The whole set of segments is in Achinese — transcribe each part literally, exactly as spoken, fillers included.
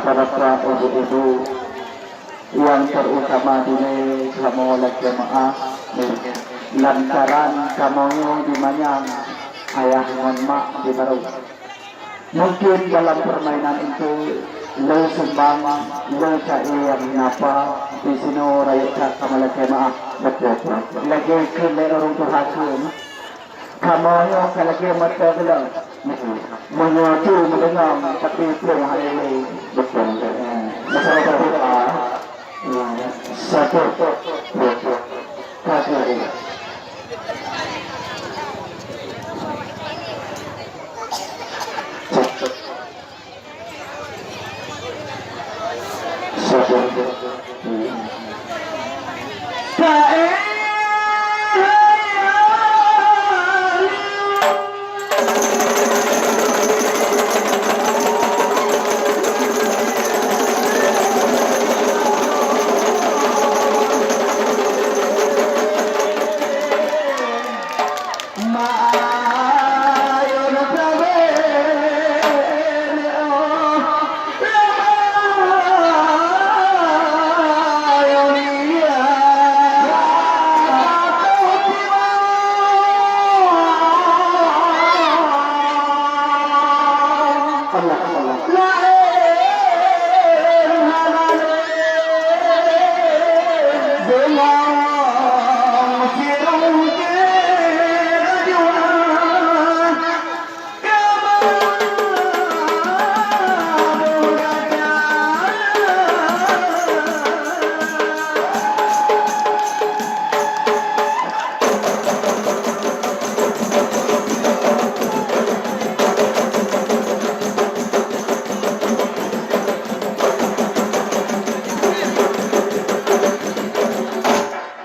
Bapak, ibu-ibu, nyang terutama di kamoe lakée meu'ah, lantaran kamoe nyoe dimanyang ayah ngon mak di barô. Mungkin dalam permainan itu, lé sumbang, lé ca'e nyang napa, disinoe rayeuk that kamoe lakée meu'ah. Betul, betul. Lagée kheun lé ureuëng tuha kheun, kamoe nyoe ka lagée mata geulang. Meunyoe tu meudeungoe, tapi plueng hana lé. Betul. Masalah berdoa. Satu. Satu.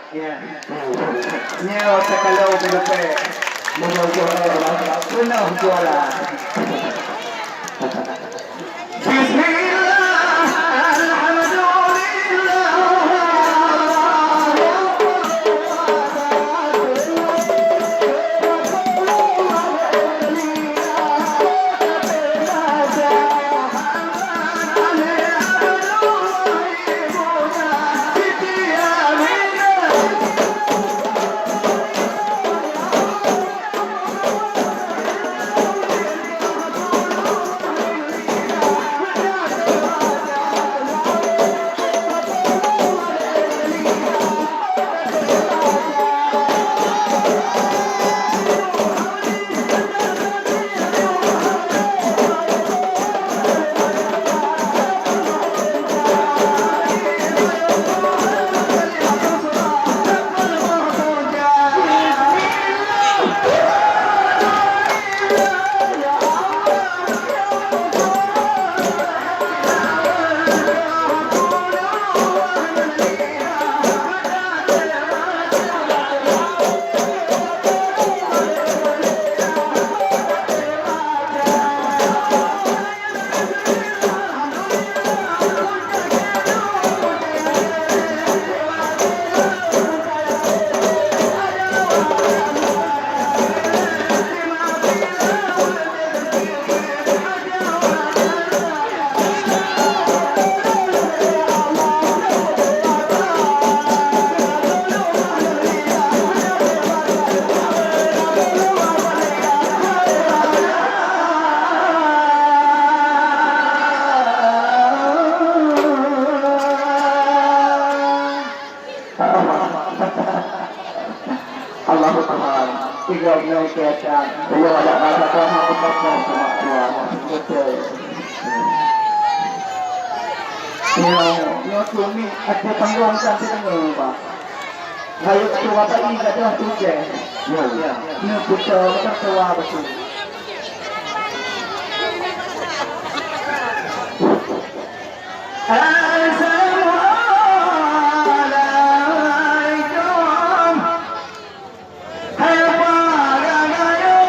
Ya. Nyoe takalon meuleupe. Meunyoe juara, peunah juara. Bismillah, alhamdulillah. Allahu Akbar. Tiga belas ke atas. Belum ada kata-kata, aku tak tahu sama Tuhan. Betul. Nyoe, nyoe tu ni, ada panggung kan tu, Pak. Rayeuk tuha bayi gadôh tujéh. Ya. Ya. Nyoe putra meutuah beutôi. Assalamualaikum. Hai, para rayeuk.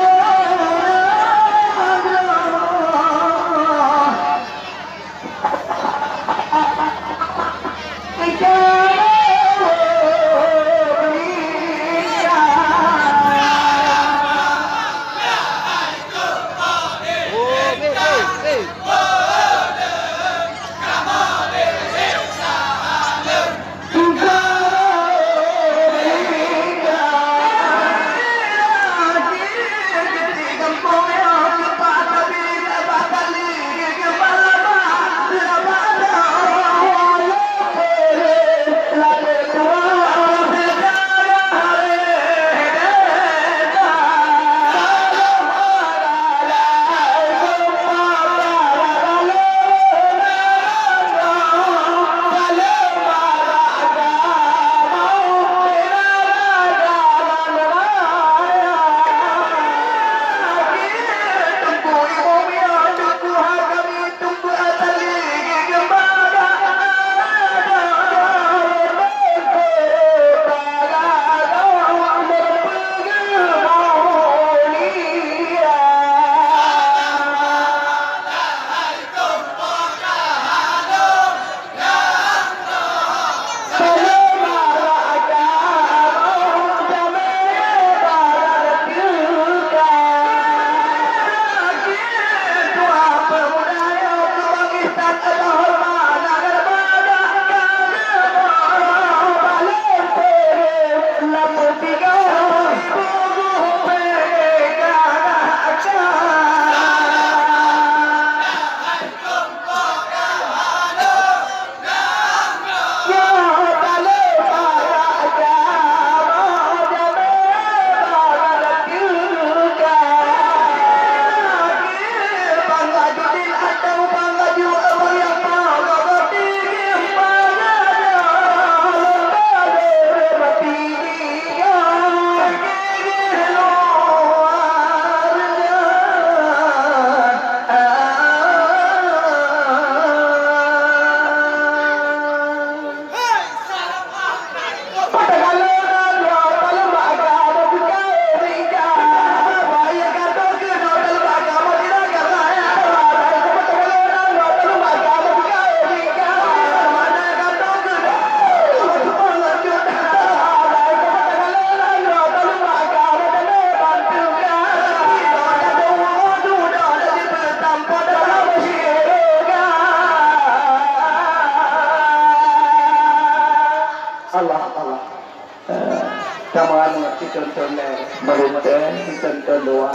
Tonton lé, meulintèe, tonton dua.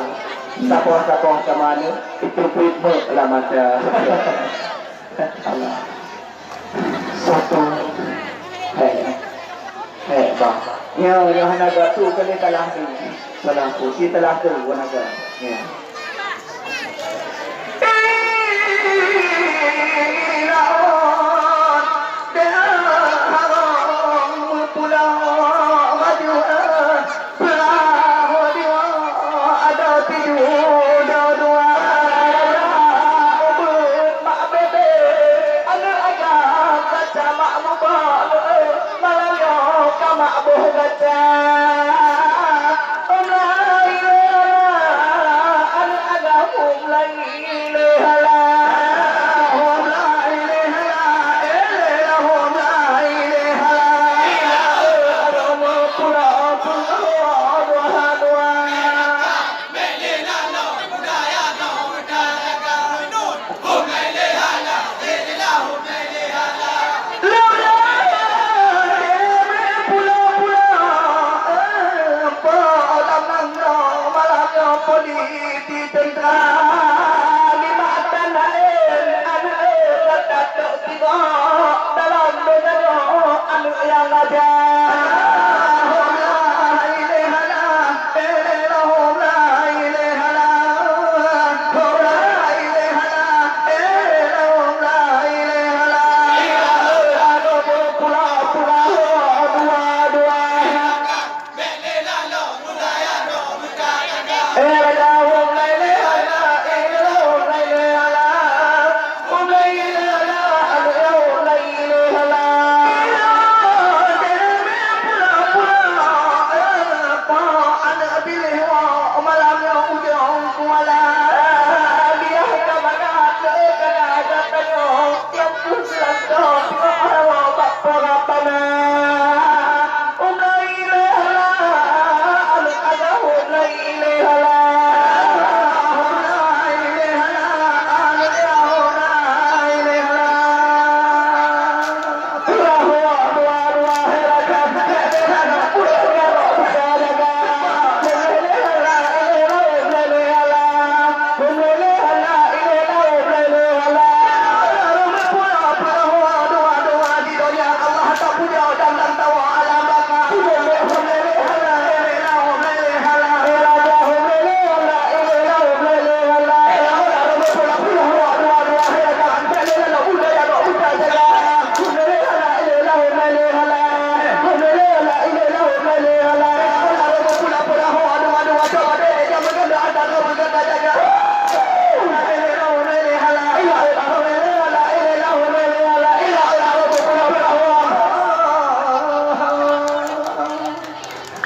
Sapoh-sapoh sama ni, itu pit meuh lah mata. Allah. Satu. Hai. Hai, bang. Nyoe, nyoe hana batu kali talah tu. Talah tu, si talah tu, guna ke? Ya. Malam nyoe ka mak boh gaca. Hom lai lé hala, aneuk agam hom lai lé hala. Hom lai lé hala, eh, hom lai lé hala. Ila, eh, adoe meupula, pula, dua, dua. Dalam donya nyoe aneuk nyang aja. Allahumma la ilaha illa, eh, Allahumma la ilaha illa, Allahumma la ilaha illa, eh, Allahumma la ilaha illa. Anu pula, pula, dua, dua.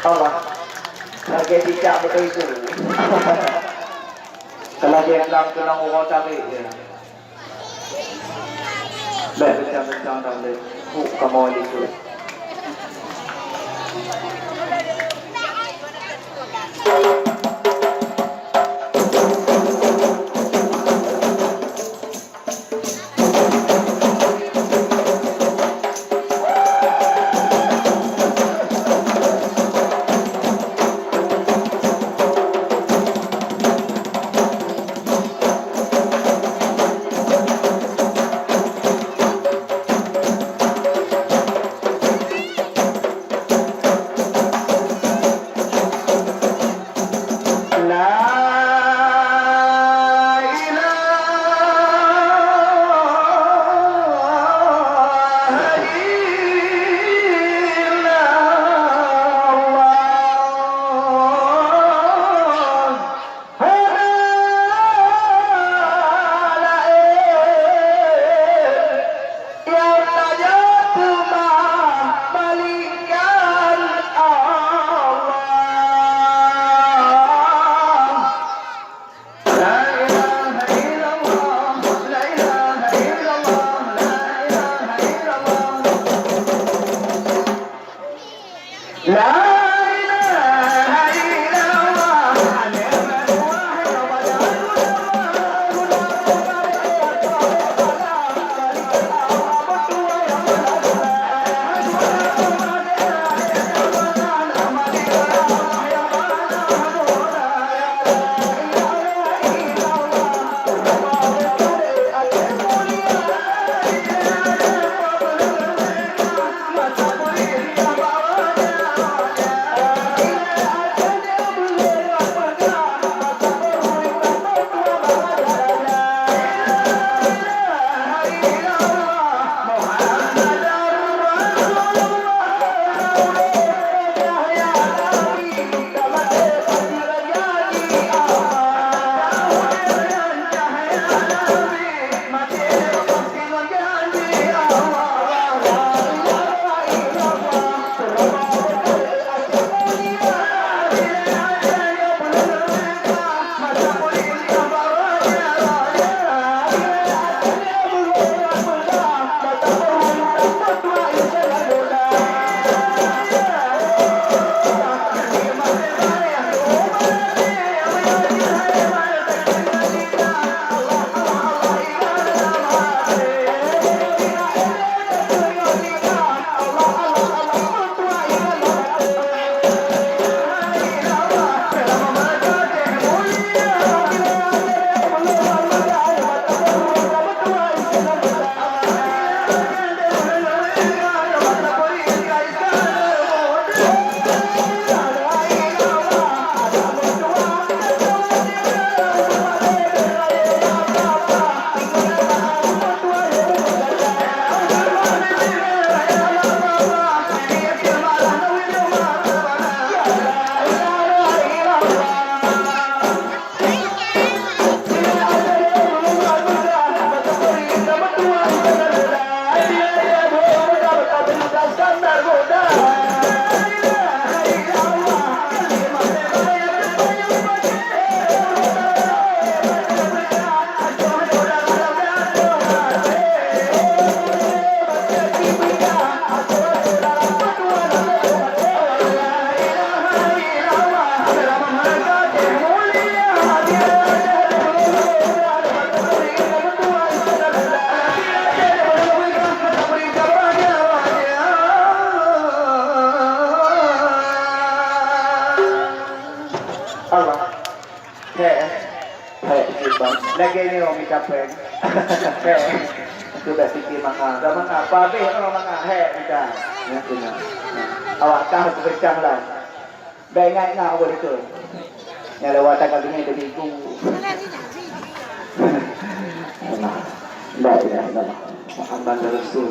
Allah. Lagèe cicak beutôi su. Kalau dia bilang tulang uroe tarék je. Bèk beucang-beucang dan lé. Hu, kamoe likot. Capek. Itu dah fikir manga. Dah manga. Pabeh orang manga. Hek kita. Ya, kena. Awak kah aku kencang lah. Dah ingat-ingat apa itu. Yang lewat tak kali ni ada minggu. La ilaha illallah. Muhammad Rasul.